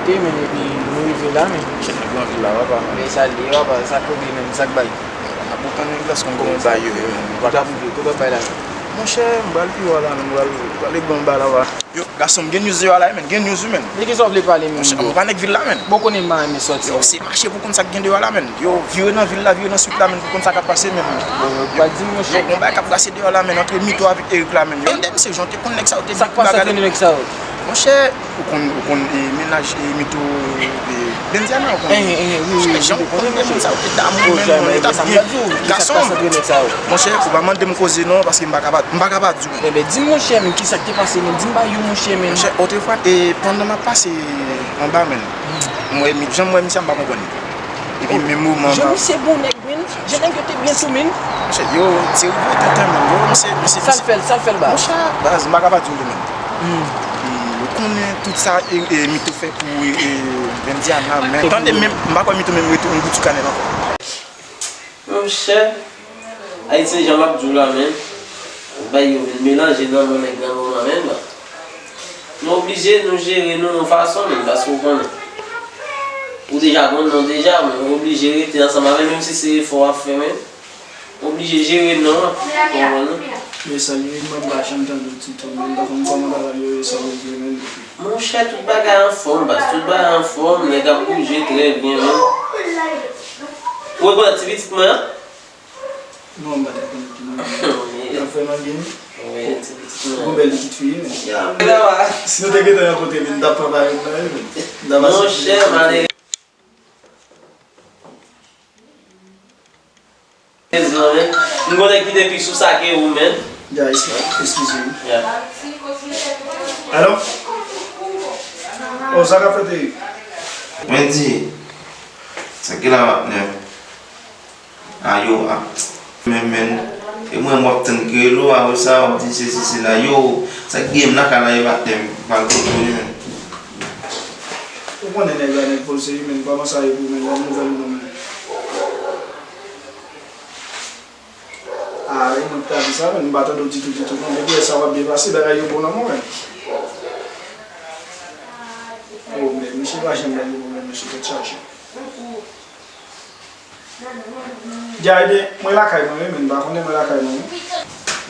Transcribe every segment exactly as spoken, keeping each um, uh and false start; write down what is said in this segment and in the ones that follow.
E men, epi nou rive la, men. Chèf, nou gen anpil la, papa. Men sa l ye, papa, sa k rive menm, sa k bay. N ap pran yon glas, konn kòman bay yo ye, men. Tout ap rive, tout ap bay la. Monchè, m pral pi wo la, men, m pral, pral regle yon bagay la, papa. Yo, gason, m gen news deyò a la, men, gen news, wi, men. De kisa w vle pale, men? Monchè, m pa nèg vil la, men. Bon, konnen m pa renmen sòti. Yo, se mache pou konn sa k gen deyò a la, men. Yo, vire nan vil la, vire nan street la, men, pou konn sa k ap pase, men. Bon, ou pa di m, monchè. Yo, gon bagay k ap brase deyò la, men, antre Mito avèk Eric la, men. Yo, de misye, jan w te konn nèg sa yo, te... Sa k pase antre nèg sa yo? Monchè, ou konn, ou konn, e, mennaj, e, Mito, e, Bendiana, ou konnen. Wi, wi, wi, jan ou konnen, men, moun sa yo te damou, men, yo t ap byen. Gason, monchè, ou pa mande m koze non, paske m pa ka pa, m pa ka pa di w, men. Enben, di m, monchè, men, kisa k te pase, men? Di m ba yo, monchè, men. Monchè, otrefwa, e, pandan m ap pase anba, men, m wè mi-, jan m wè misye a, m pa konprann li. Epi menm moman, jan misye bon nèg, men, jan nèg yo te byen sou, men. Monchè, yo, se rive tenten, men. Yo, misye, misye, sa l fè l, sa l fè l, baz? Monchè, baz, m pa ka pa di w li, men. Ou konnen tout sa, e, e, Mito fè pou, e, e, Bendiana, men. Tande, men, m pa kwè Mito menm rete yon gout sou kanèl ankò. Monchè, Ayisyen, jan m ap di w la, men, bay yo vin melanje nan men nèg nan moman, men, non. Nou oblije, nou jere nou yon fason, men, paske w konnen. Ou deja konn nou deja, men, ou oblije rete ansanm avè l, menm si se efò w ap fè, men, ou oblije jere non an, ou konprann, non? Men sa, yo, mwen pa janm tande w ditou, men, m pa konn kòman bagay yo ye, sa yo ye, men. Monchè, tout bagay anfòm, baz, tout bagay anfòm, nèg ap bouje trè byen, men. Ou rekonèt ti pitit mwen an? Non, m pa t rekonèt li, non. L ap fè mal gen li? Wi, ti pitit mwen. Gon bèl pitit fi, wi, men. Si nou te gentan rankontre, men, m t ap pran bagay nan men l, men. M t ap... Monchè, malere. Mezanmi, m konnen ki te pi sou sa ke ou, men. Ya, eskize m. Ya. Alo? O, sa k ap fèt, Eric? Mwen di, sa ki la, patnè? A yo, a. Men, men, e mwen, m ap tann ki rele w, apre sa, w ap di sesi, sela. Yo, sa ki gen m nan kay la, e patnè m, m pral kote w, men. Ou konnen nèg la, nèg poze, men, kòman sa ye pou, men, lòm nouvèl ou nan men. A, e mwen ki ta di sa, men, m pa tande w ditou, ditou, non. Depi yè sa w ap byen pase, bagay yo bon nan men w, men. O, men, misye pa janm bay yo pwoblèm, mesye, tèt chaje. Ya, ebyen, mwen lakay mwen, wi, men, m pa konnen mwen lakay mwen, wi.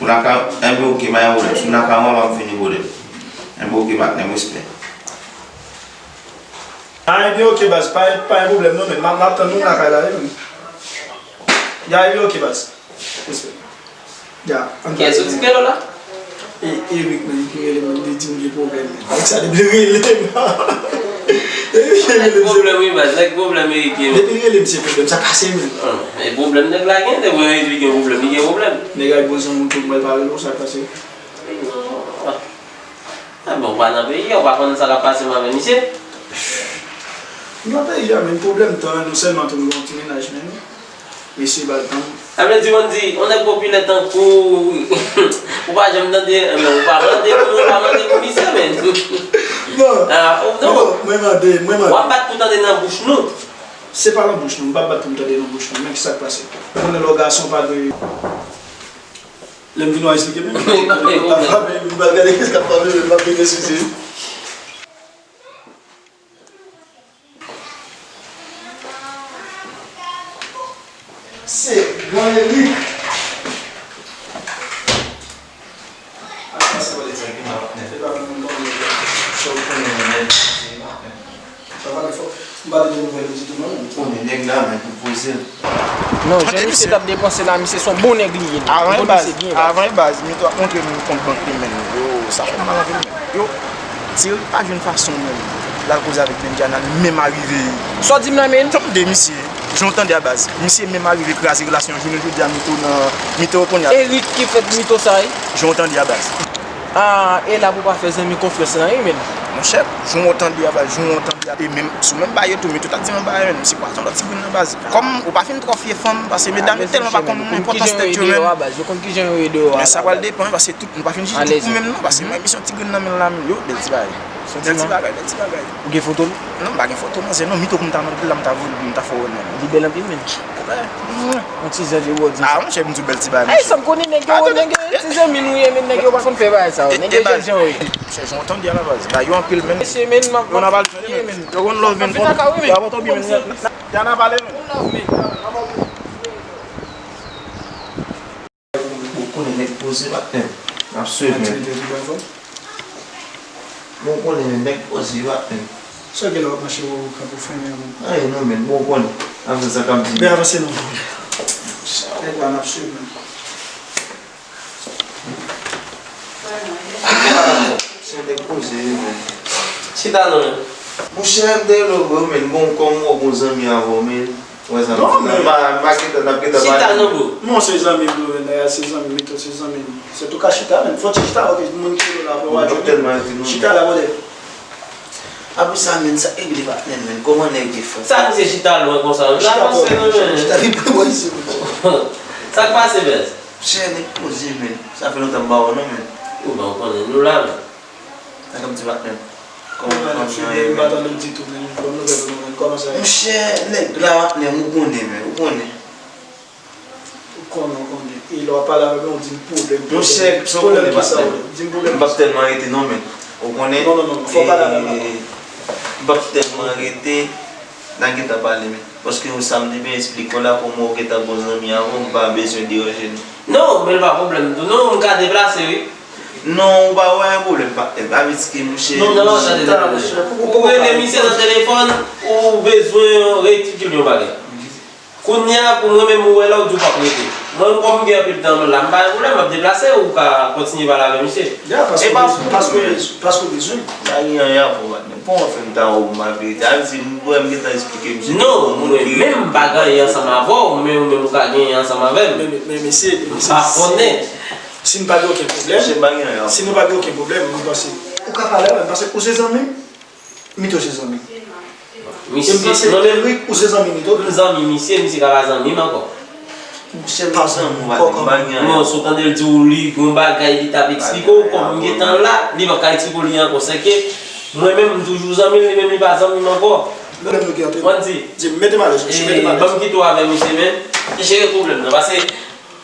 Ou lakay, enben, oke, pa gen pwoblèm. Si m lakay mwen, w ap vini pwoblèm. Enben, oke, patnè m, respè. A, ebyen, oke, baz, pa, pa gen pwoblèm, non, men, m ap, m ap tann nou lakay la, wi, men. Ya, ebyen, oke, baz. Respè. Ya, ann pale. Kiyès ou di ke l la? E, Eric, men, ki rele m, li di m gen pwoblèm, men. Nèg sa depi l rele m. Depi l rele m, se pwoblèm, wi, baz, nèg pwoblèm, Eric ye, men. Depi l rele m, se pwoblèm, sa pase, men. E pwoblèm nèg la gen, depi Eric gen pwoblèm, li gen pwoblèm. Nèg la bon zanmi w tou, mwen pa rele w, sa pase. A bon, ou pa nan peyi a, ou pa konnen sa k ap pase m avè misye? M nan peyi a, men pwoblèm tan, nou sèlman tou nou gen yon ti mennaj, men. Mesye ba l tan. Sa vle di, w konn di, yon nèg popilè tankou ou, ou pa janm tande, men ou pa mande pou, ou pa mande pou misye, men. Non, non, mwen mande, mwen mande. W ap bat pou tande nan bouch nou. Se pa nan bouch nou, m p ap bat pou m tande nan bouch nou, men ki sa k pase? Ou konnen lè w gason pa dwe... Lè m vin w a esplike menm. M pral gade kisa k ap pase, m ap vin eskize. Se Gran Eric. Ak sa se vòlè sa ki mal ap nèt. E pa pou moun konnen sa w konnen nan nèt. Sa pale fò. M pa te gen nouvèl li ditou non, men. Konnen nèg la, men pou poze l. Non, jan misye t ap depanse la, misye se yon bon nèg li ye. Avan e baz, avan e baz, Mito ap montre m kont bank li, men. Yo, sa fè m mal anpil, men. Yo, si Eric pa jwenn fason, men, l al koze avèk Bendiana, li menm arive. Sa w di m nan, men? Tande misye, jan w tande a baz. Misye menm arive kraze relasyon jounen jodi a Mito nan, Mito kounye a. Eric ki fè Mito sa, wi. Jan w tande a baz. A, e la pou pa fè zanmi konfyans lan, wi, men. Monchè, jan w tande a baz, jan w tande a. E menm, sou menm bagay yo tou, men tout ak ti menm bagay, men se kwaze yon lòt ti grenn nan baz. Kòm ou pa fin twò fye fanm, paske medam yo tèlman pa konn enpòtans tèt yo, men. Yo konn kijan yo ye deyò a. Men sa pral depann, paske tout, nou pa fin jije tout pou menm non, paske mwen, misye yon ti grenn nan men l la, men yo, bèl ti bagay. Bèl ti bagay, bèl ti bagay. Ou gen foto l? Non, m pa gen foto, manzè, non, mito pou m ta mande l la, m ta voye, m ta fè w wè l menm. Li bèl anpil, menm. Wè. Yon ti zèv e wòd. Ah, monchè, m di w bèl ti bagay. Ey, sa m konnen nèg yo, nèg yo, ti zanmi nou ye, men nèg yo pa konn fè bagay sa yo. Nèg yo chèche yon wi. Chèche yon tande a la baz. Ba yo anpil, men. Mesye, men, m ap, yo nan pale, men. Yo konn love, men. Vin nan kay wi, men. Yo ap anpil, men. Yana pale, men. Ou konnen nèg poze patnè. N ap swiv, men. Bon, ou konnen, men, nèg poze patnè. Sa gen lè w ap mache, w ap fè men. Anyen non, men, bon, ou konnen. N ap fè sa k ap di. Men avanse non. Nèg la, n ap swiv, men. Se nèg poze, men. Chita non, men. Monchè, m te rele w vre, men, bon, kòm ou bon zanmi avè w, men. Wè sa m di la. M pa, m pa gentan, n ap gentan pale. Chita non, bro. Non, se zanmi m, bro, men, se zanmi m, Mito, se zanmi m. Se tou ka chita, men. Fò ti chita, ok, moun ki rele w la, fò w a jwenn. Chita la, brother. Apre sa, men, sa regle patnè m, men. Kòman nèg te fè? Sa misye chita lwen konsa? Chita avanse non, men. Chita pi pre bò isi, men. Sa k pase, bèz? Monchè, nèg poze, men. Sa fè lontan m pa wè w non, men. Ou bon, ou konnen nou la, men. Sa k ap di patnè m? Kòman, kòman, m pa tande w ditou, men. Bòn nouvèl pou nou, men. Kòman sa ye? Monchè, nèg la, patnè m, ou konnen, men, ou konnen. Ou konnen, ou konnen. E lè w ap pale avè m, ou di m pwoblèm, pwoblèm. Monchè, sa w konnen, patnè m. Di m pwoblèm. M p ap tèlman rete non, men. Ou konnen? Non, non, non, fò w pale avè m la. E, m p ap tèlman rete. N a gentan pale, men. Paske sa m te byen eksplike w la, kòman w gentan bon zanmi avè w, m pa bezwen deranje nou. Non, men l pa pwoblèm tou. Non, m ka deplase, wi. Non, ou pa wè yon pwoblèm, patnè. Pa riske, monchè. Non, non, non, tande, tande. Ou rele misye nan telefòn, ou bezwen rektifye yon bagay. Kounye a, pou mwen menm, ou wè la, ou di w p ap rete. Mwen, kòm m gen anpil tan la, m pa gen pwoblèm, m ap deplase, ou ka kontinye pale avè misye. Ya, paske, paske, paske w bezwen. Pa gen anyen avè w, patnè. Kòman fè m ta wè w m ap rete? A vle di, m wè m gentan eksplike misye. Non, mwen menm, m pa gen anyen ansanm avè w, men ou menm ou ka gen anyen ansanm avè m. Men, men, men, mesye, mesye, m pa konnen. Si n pa gen okenn pwoblèm, si nou pa gen okenn pwoblèm, mwen panse ou ka pale avè m, paske ou se zanmi m, Mito se zanmi m. Misye, e m panse, mwen menm, Eric, ou se zanmi Mito tou. M zanmi misye, misye ka pa zanmi m ankò. Misye pa zanmi w, pa gen anyen. Non, si w tande l di w li gen yon bagay li t ap eksplike w, kòm m gentan la, li p ap ka eksplike w li ankò. Sèke mwen menm, m toujou zanmi l, li menm li pa zanmi m ankò. Pwoblèm nou gen antre nou. Mwen di, di m, mete m alèz, mesye, mete m alèz. Ban m kite w avè misye, men, jere pwoblèm nan, paske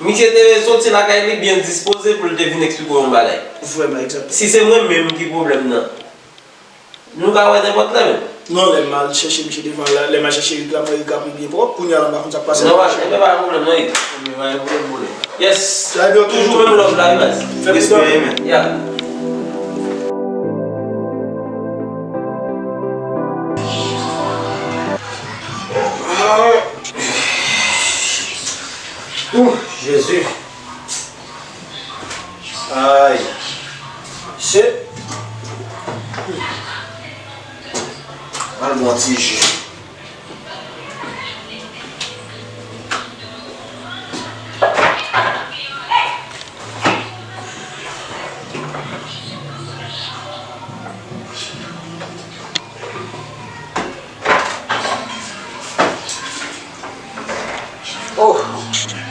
misye te soti lakay li byen dispoze pou l te vin eksplike w yon bagay. Vrèman, egzakteman. Si se mwen menm ki pwoblèm nan, nou ka wè nenpòt lè menm. Non, lè m al chèche misye devan, lè, lè m al chèche Eric la, mwen Eric ap ri byen pwòp, kounye a la m pa konn sa k pase. Non, pa, e pa pwoblèm, non, Eric. Men pa gen pwoblèm, pwoblèm. Yes. Toujou menm love la, wi, baz. Respè, men. Yeah. Ooh, Jezi. Ay. Se. Al bon ti ji. Oh,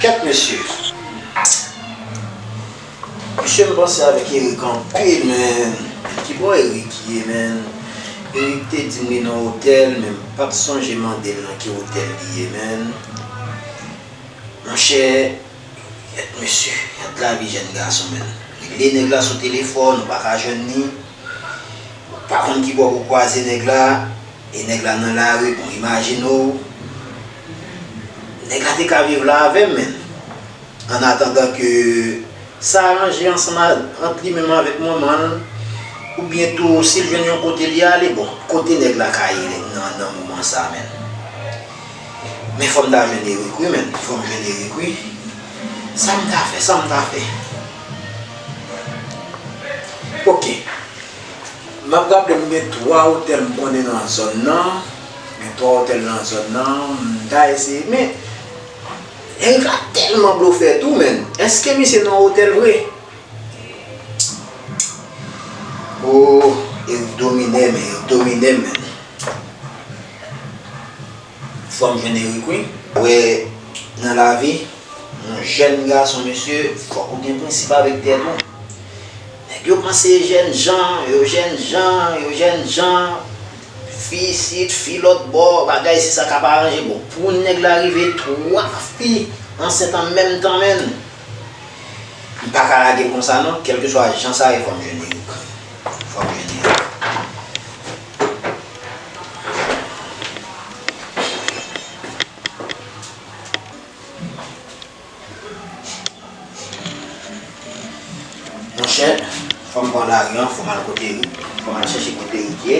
kèt mesye. Mesye, m panse avèk Eric anpil, men. Ki bò Eric ye, men? Eric te di m li nan otèl, men m pa t sonje mande l nan ki otèl li ye, men. Monchè, kèt mesye, kèt lavi jèn gason, men. Rele nèg la sou telefòn, ou pa ka jwenn li. Ou pa konn ki bò pou kwaze nèg la, e nèg la nan lari, bon, imajine w. Nèg la te ka viv la avè m, men. An atandan ke sa ranje ansanm a, ant li menm avèk manman l, oubyen tou, si l jwenn yon kote li ale, bon, kote nèg la ka ye nan, nan moman sa, men. Men fò m ta jwenn Eric wi, men. Fò m jwenn Eric wi. Sa m ta fè, sa m ta fè. Ok. M ap raple m gen twa otèl m konnen nan zòn nan. Gen twa otèl nan zòn nan. M ta eseye, men Eric la tèlman blofè tou, men. Èske misye nan otèl vre? Oh, Eric domine m, Eric domine m, men. Fò m jwenn Eric wi. Wè, nan lavi, yon jèn gason, mesye, fòk ou gen prensip avèk tèt ou. Nèg Yo panse jènjan, yo jènjan, yo jènjan, fi isit, fi lòt bò, bagay si sa ka pa ranje. Bon, pou nèg la rive twa fi ansent an menm tan, menn, m pa ka lage l konsa non, kèlkeswa jan sa ye, fò m jwenn youn. Fò m jwenn youn. Monchè, fò m pran lari an, fò m al kote Rik, fò m al chèche kote Rik ye.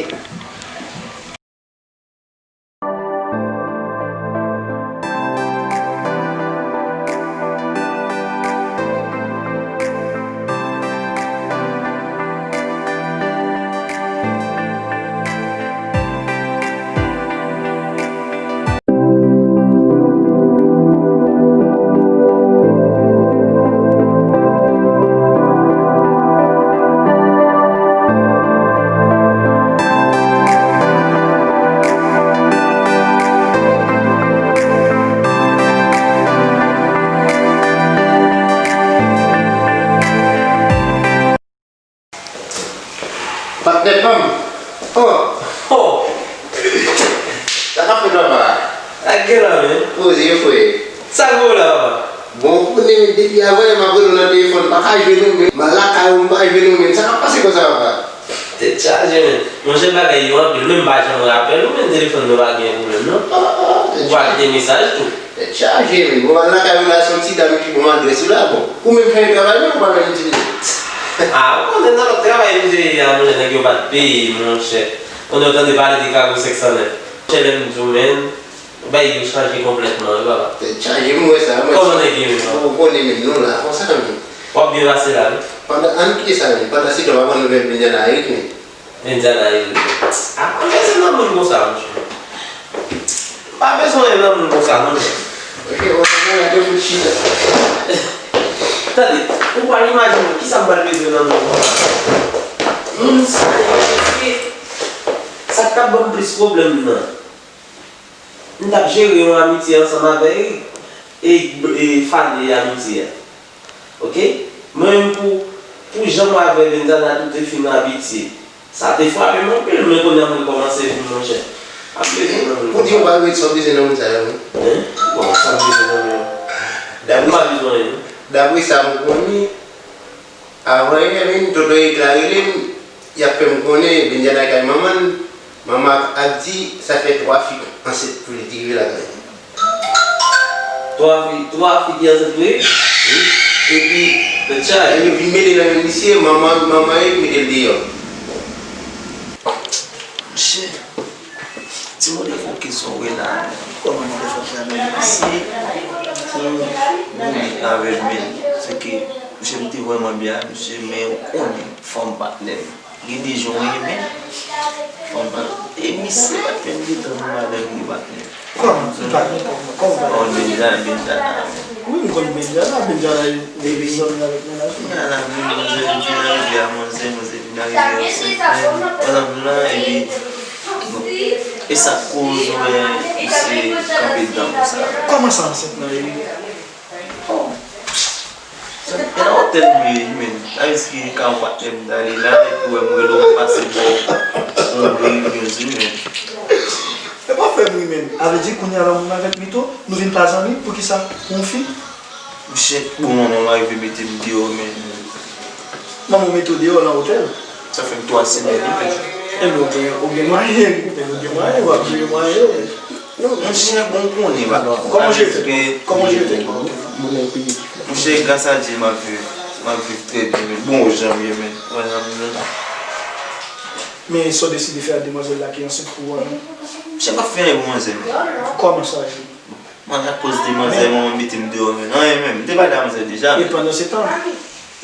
Patnè pa m. Oh! Oh! Sa k ap fèt papa? Ak gen la men. Poze yo frè. Sa k voye w la papa? Bon, ou konnen men depi avan yè m ap rele w nan telefòn, m pa ka jwenn ou men. M al lakay ou, m pa jwenn ou men. Sa k ap pase konsa papa? Tèt chaje men. Monchè bagay yo anpil, men m pa janm rapèl ou men telefòn nou pa gen pwoblèm non. Ou pa kite mesaj tou. Tèt chaje men. Bon, m al lakay ou la, se yon ti dam ki ban m adrès ou la, bon. Ou menm chanje travay menm ou pa menm itilize. Ah, ou konnen nan lòt travay m te ye a, monchè, nèg yo pa t peye, monchè. Konnen w tande pale de kago senk san nèf. Monchè, lè m di w, men, bagay yo chanje konplètman, wi, papa. Tèt chaje, m wè sa, m wè sa. Kòman nèg yo menm? Ou konnen menm, nou la, konsa menm. W ap byen pase la, wi. Pandan, ann kite sa menm, pandan se tan, w ap pran nouvèl Benjana Eric, men. Indiana Hill. Ah, pa bezwen nan moun konsa, monchè. Pa bezwen nan moun konsa, non, men. Ok, bon, sa mwen la te fout chita. Tande, ou pa imajine ki sa m pral bezwen nan moun konsa. Moun sa yo, se sa k ap ban m plis pwoblèm nan. M t ap jere yon amitye ansanm avè Eric e, e fane amitye a. Ok? Mwen menm pou, pou jan mwen avè Venzana tou te fin abitye, sa te frape m anpil, men kounye a m rekòmanse vin monchè. M ap bezwen nan moun konsa. Pou di w pa ret sa w bezwen nan moun sa yo, wi. Hein? Bon, sa m bezwen nan moun yo. Dapre, m pa bezwen anyen, non. Dapre sa m konnen, avan yè, men, tonton Eric la rele m, y ap fè m konnen Benjana kay manman l, manman ap di sa fè twa fi ansent pou li te rive lakay li. Twa fi, twa fi ki ansent pou li? Wi. Epi, lè yo vin mele nan men misye, manman, manman Eric mete l deyò. Monchè. Ti mwen te fè yon kesyon wè la, kòman m te fè fè avèk misye pou m li avè l, men se ke misye m te vrèman byen ak misye, men ou konnen fanm patnè m. Gen de jan w renmen fanm patnè m. E misye pa t menm gentan gen madanm ni patnè m. Kòman? Li pa t gen kòman? Kòman pa t gen? Benjana, Benjana. Wi, m konn Benjana, Benjana e zanmi avèk mennaj li. Kounya la menm, manzè m fin rive a manzè, manzè vin rive ansent menm. Madanm lan, epi Bon, e sa k koz ou wè misye kanpe dan konsa? Kòman sa ansent nan Eric? Oh. Sa, e nan otèl m ye, men. Sa vle di ki ka yon patnè m t ale la, epi wè m rele w, m pase bò w, yon reyoun, wi, men. E pa fè m ri, men. A vle di, kounye a la, ou menm avèk Mito, nou vin pa zanmi, poukisa? Pou yon fi? Monchè, bon, manman m arive mete m deyò, men. Manman w mete w deyò nan otèl? Sa fè m twa semèn, wi, men. Enben, ou gen, ou gen mwayen, ou gen mwayen, w ap jere mwayen. Non, monchè, bon, ou konnen, pa. Kòman w jere tèt ou? Kòman w jere tèt ou? Monchè, gras a Dye, m ap viv, m ap viv trè byen, men. Bon, jan m ye, men. Wè, nan men. Men sa w deside fè ak demwazèl la ki ansent pou ou a, non? Monchè, m pa fè anyen pou manzè, men. Kòman sa ye? Mwen, akoz de manzè, mwen mete m deyò, men. Anyen menm. M te pale a manzè deja, men. E pandan se tan,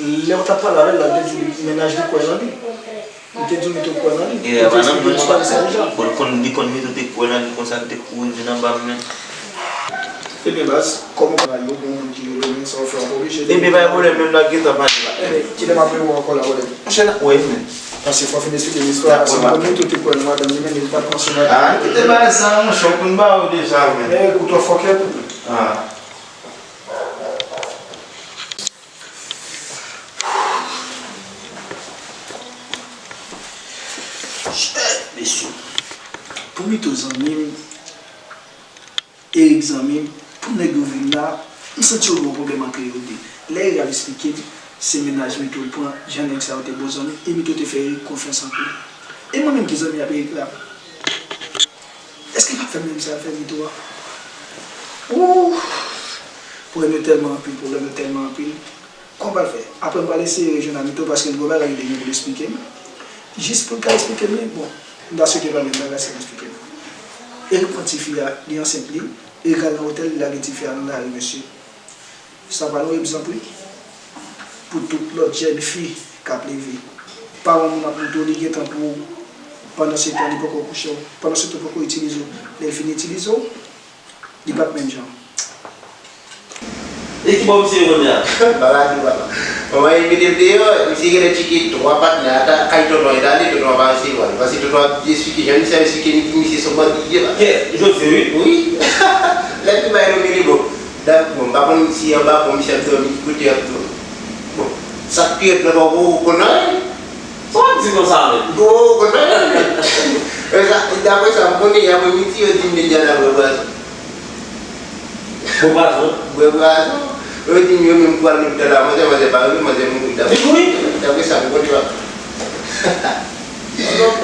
lè w t ap pale avè l la, l te di w mennaj li kwè nan li. Li te di w Mito kwè nan li. E, li te eksplike w sa deja. Bon, li konn, li konn Mito te kwè nan li, konsa li te kouri vin anba m, men. Ebyen, baz, kòm ou pa yo, gen yon moun ki rele w, men sa w fè, w pa oblije. Ebyen, pa gen pwoblèm, menm la gentan pale la. Ebyen, kilè m ap rele w ankò la, brother? Monchè, n ap wè, men. Paske fò w fin eksplike m istwa a, si w konn Mito te kwè nan madanm li, men li pa t mansyone a. Ah, kite bagay sa, monchè, ou konn ba yo deja, men. Men, ou twò fòkè tou. Ah. Mito zanmi m, Eric zanmi m, pou nèg yo vin la, m santi yo gen yon pwoblèm antre yo de. Lè Eric ap esplike m, se mennaj Mito l pran, jan nèg sa yo te bon zanmi, e Mito te fè Eric konfyans anpil. E mwen menm ki zanmi ap Eric la, èske m ap fè menm sa l fè Mito a? Ooh! Pwoblèm yo tèlman anpil, pwoblèm yo tèlman anpil. Kòman m pral fè? Apre m pral eseye rejwenn Amito paske l gen yon bagay li te gen pou l esplike m. Jis pou l ka esplike m li, bon, m ta swete l pa menm bagay sa l esplike m. Eric pran tifi a, li ansent li, Eric al nan otèl, li lage tifi a nan lari, mesye. Sa pral yon egzanp, wi, pou tout lòt jèn fi k ap leve. Paran moun ap montre w, li gentan pou ou. Pandan se tan, li poko kouche w. Pandan se tan, poko itilize w. Lè l fin itilize w, li pa t menm jan. E ki bò misye ye kounye a? Bagay di papa. Manman li mete l deyò, misye genlè tcheke twa patnè ata kay tonton e t ale, tonton an pa resevwa li. Paske tonton ap esplike jan misye ap esplike li, misye se yon bandi li ye la. Kiyès? Josue, wi. Wi. Lè li bay nou mele bon. Dak, bon, m pa konn si anba pon misye ap dòmi, ki kote y ap dòmi. Bon, sa k pi rèd nan kò w, ou konn anyen? Sa w ap di konsa menm? Ou konn anyen menm? E sa, daprè sa m konnen, apre midi, yo di m deja n ap bwè pwazon. Bwè pwazon? Bwè pwazon. Yo di m yo menm pou al lopital la, manzè, manzè pa rive, manzè mouri. Li mouri? Daprè sa m konnen, papa.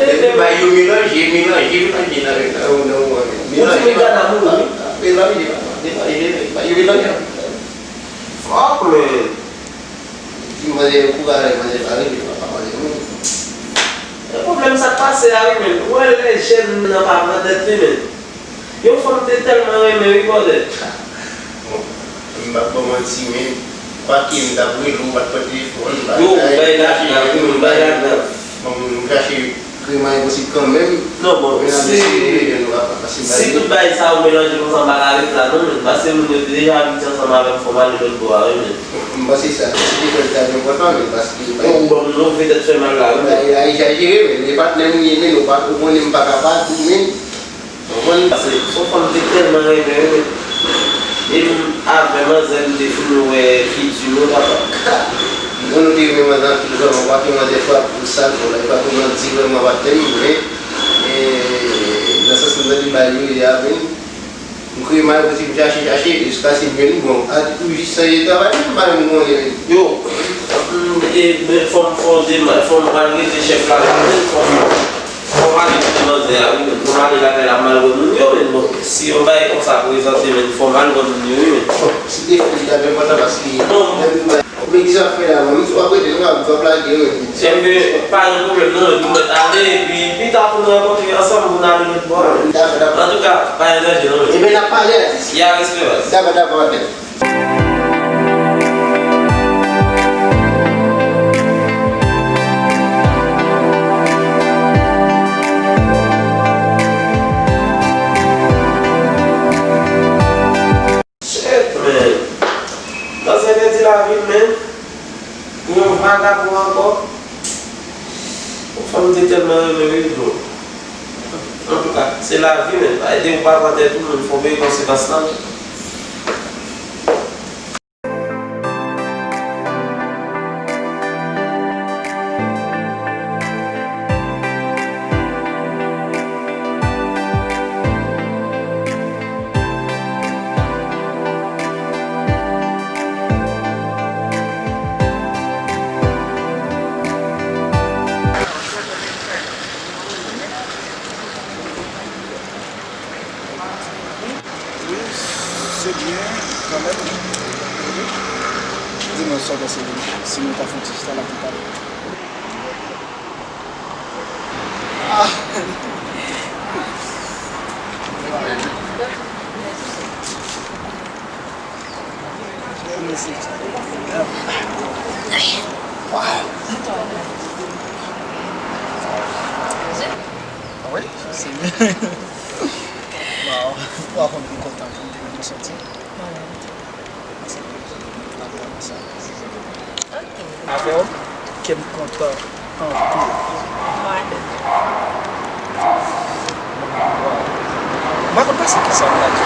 Epi bay yo melanje, melanje, melanje nan, nan, nan, nan, melanje. Ou di Megana mouri, wi. Melanje, melanje, melanje, bay yo melanje. Fuck, man. Di manzè yo kouraje, manzè pa rive, papa, manzè mouri. E pwoblèm sa k pase a, wi, men. Ou wè lè jèn nan pa pran tèt li, men. Yon fanm te tèlman renmen, wi, brother. Bon, m p ap ba w manti, men, kwake m t ap rele w, ou pa t pran telefòn, m pa... Yo, bay la grav, wi, bay la grav. Bon, m chache kremay posib kanmenm. Non, bon, men si, si tout bagay sa yo melanje konsa, m pa ka ret la, non, men, paske moun yo te deja abitye ansanm avè m, fò m ale lòt bò a, wi, men. M panse sa, si te fè l ta byen kontan, men, paske... Bon, ou ban m love tèt fè mal la, wi, men. Bagay la egzajere, men, e patnè m ye, men, ou pa, ou konnen m pa ka pa di, men. Konprann? Paske se yon fanm m te tèlman renmen, wi. E m avè manzè m te fin wè figi m, wi, papa. Bon, nou te renmen manzè anpil vrèman, kwake manzè frape pou sa, bon, la, e pa pou manti vrèman, pa t menm, men, e, nan sans m tande bagay yo ye a, men, m kreye mal posib, m chache, chache, jiskaske m jwenn, bon, a, ou jis chanje travay, menm pa menm konnen, men. Yo, m, e, men fò m, fò m dema-, fò m pral rete chèf la, men fò m Fò m ale kote manzè a, wi, men. Fò m ale lakay la, m al wè moun yo, men. Bon, si yon bagay konsa prezante, men, fò m al wè moun yo, wi, men. Bon, si te fè li ta byen kontan paske... Non. Lè m di w, men, kisa w ap fè la, men, w ap rete, w ap, w ap lage, wi. Ebyen, pa gen pwoblèm, non, men, nou mèt ale, epi pita pou nou rankontre ansanm, pou n ale lòt bò a, men. Dakò, dakò. Antouka, pa gen danje, non, men. Ebyen, n ap pale, atis. Ya, respè, baz. Dakò, dakò, atis. Shit, man. Manzè pèdi lavi l, man. Pou yon vagabon ankò. Yon fanm m te tèlman renmen, wi, bro. Antouka, se lavi, men. Ede ou pa pran tèt ou, men fò w peye konsekans lan. Wi, se byen, kanmenm. Di mwen sa w panse de li, si nou ta fè yon ti chita la pou pale. Ah! Wow! Ah wi, se... Wow! Ou pa konn m kontan pou m te mete w soti. Mwen menm tou. Mwen se... Mwen kontan sa. Ok. Avè w, kè m kontan anpil. Mwen de. Wow. M pa konn pa se kisa m ta di.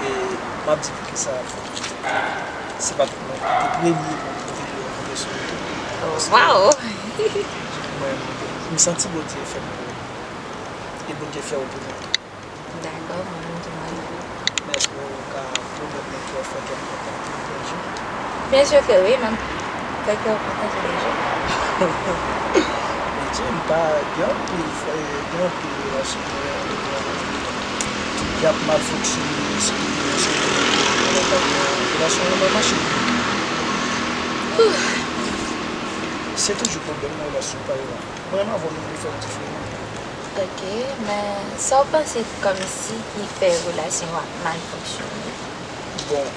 E m ap di poukisa se pa tout moun ki te premye moun ki te vle rankontre sou moto. Wow! Mwen, M santi Bondye fè m pou ou. E Bondye fè ou pou mwen tou. Dakò, mwen menm tou mwen menm. Men èske w ka pwomèt mwen ke w ap fè kè m kontan pou yon jou? Byen si ke wi, m ap fè kè w kontan toulejou. Bondye, m pa gen anpil frè, gen anpil relasyon mwen, y ap mal fonksyone, se, se, relasyon an pa mache. Se toujou pwoblèm nan relasyon pa yo la. Mwen renmen avè w, nou vle fè yon diferan. Ok, men sa w panse kòmsi ki fè relasyon yo ap mal fonksyone? Bon,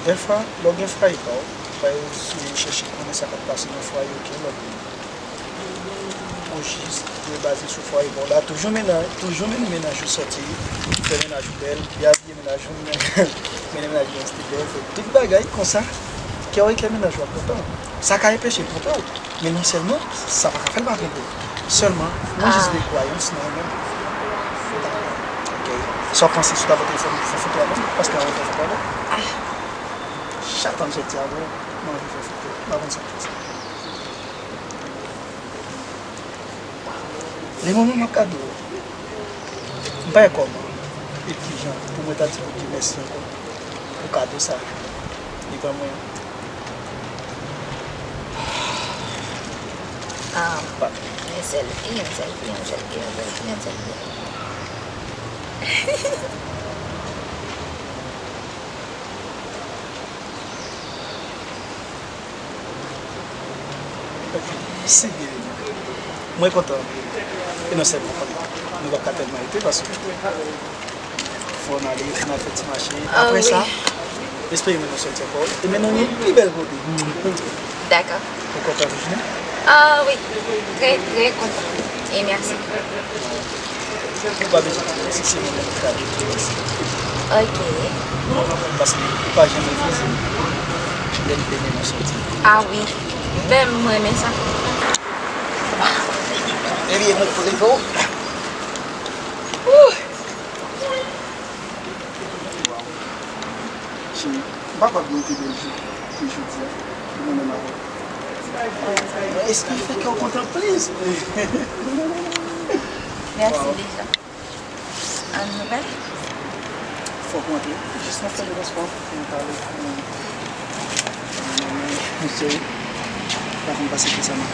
dèfwa, lè w gen fwaye pa w, fwaye w, se chèche konnen sa k ap pase nan fwaye, ok, lòt moun. Ou jis dwe baze sou fwaye pa w la, toujou mennen, toujou mennen mennaj ou sòti, fè mennaj ou bèl, byen abiye mennaj ou, mennen mennaj ou nan estidyo, fè tout bagay konsa, kè w e kè mennaj ou ap kontan. Sa ka enpeche l twonpe w. Men non sèlman, sa pa ka fè l pa twonpe w. Sèlman, mwen jis gen kwayans nan ou menm. Ok. Sa w panse si w ta pote fè, fè foto avè m? Paske mwen fè foto avè w. Chak fwa m sòti avè w, mwen anvi fè foto. M pa konn sa k fè sa. Lè mwen menm m ap gade w, m pa wè kòman e kijan pou mwen ta di Bondye mèsi ankò pou kado sa li ban mwen an. Ah, yon sèl fi, yon sèl fi, yon sèl fi, yon sèl fi, yon sèl fi. Ok, si gen, mwen kontan anpil. E non sèlman konnen nou p ap ka tèlman rete paske fò n ale, n al fè ti mache. Ah, apre sa, espere mennen w sòti ankò e mennen w yon pi bèl kote. Dakò. Ou kontan pou jounen? Ah, wi. Trè, trè kontan. E mèsi. Ou pa bezwen di mèsi, se mwen menm ki ta dwe di mèsi. Ok. Paske ou pa janm refize m lè m te mennen w sòti. Ah wi. Men mwen renmen sa. Ebyen, mwen pou leve w. Ouh! Cheri, m pa kwè pou mwen te bèl jou ke jodi a, pou mwen menm avè w. Èske fè kè w kontan, please? Mèsi deja. Ann, nou pral? Fòk w antre. Jis nan fè de transpò pou nou pale. Cheri, pa konn pase ki sa nan.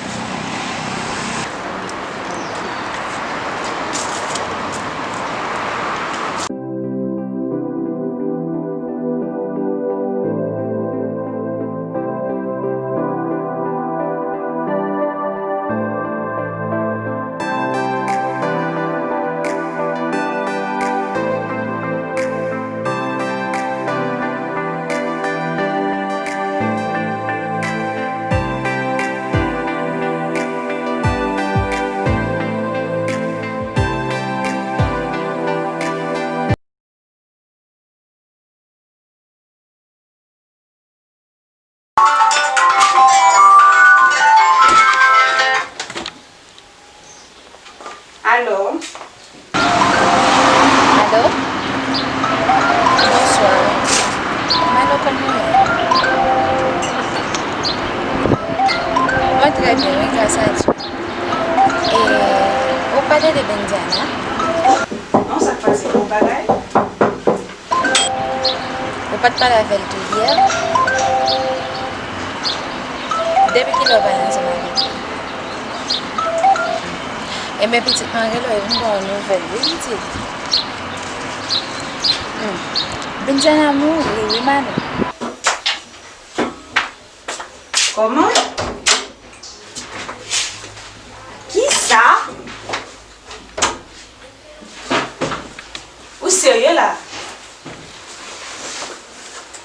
Alo? Alo? Bonswa. Malo, kòman w ye? Mwen trè byen, wi, gras a Dye. E, ou pa tande Bendiana? Non, sa k pase? Bon bagay? Ou pa t pale avè l tou yè? Depi kilè w pale ansanm avèk li? Enben, pitit mwen rele w, e vin ba w nouvèl, wi, pitit. Hmm. Bendiana mouri, wi, Malo. Kòman? Kisa? Ou serye la?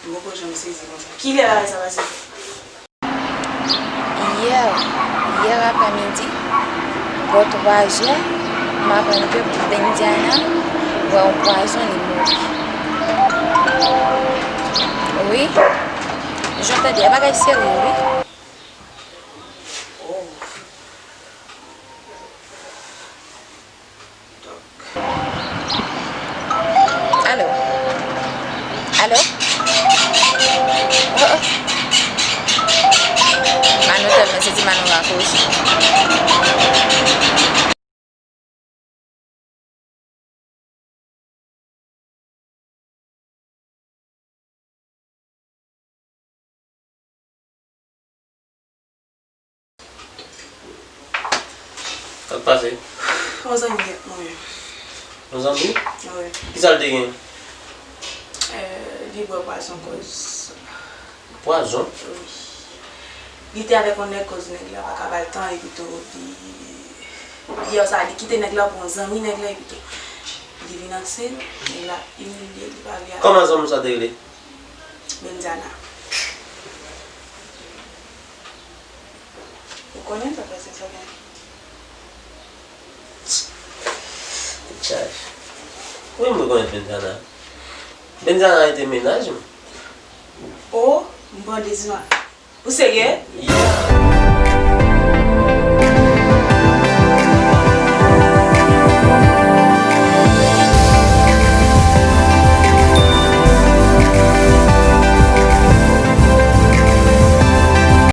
M poko janm sezi konsa. Kilè bagay sa pase? Yè, yè aprèmidi, bò twa zè, m aprann ke Bendiana bwè yon pwazon, li mouri. Wi, jan w tande a, bagay serye, wi. Oh. Alo? Alo? Oh, oh. Mano tèlman sezi, Mano rakwoche. Pase. Yon zanmi ak mwen. Yon zanmi? Wi. Kisa l te gen? Euh, li bwè pwazon koz. Pwazon? Wi. Li te avèk yon nèg koz nèg la pa ka ba l tan epi tou li yè sa li kite nèg la pou yon zanmi nèg la epi tou li vin ansen nèg la imilye li pa vle. Kòman zanmi sa te rele? Benjana. Ou konnen sa pase sa gen. Tèt chaje. Wi, mwen konnen Benjana. Benjana rete mennaj mwen. O, m pran dezima. Ou serye? Yeah.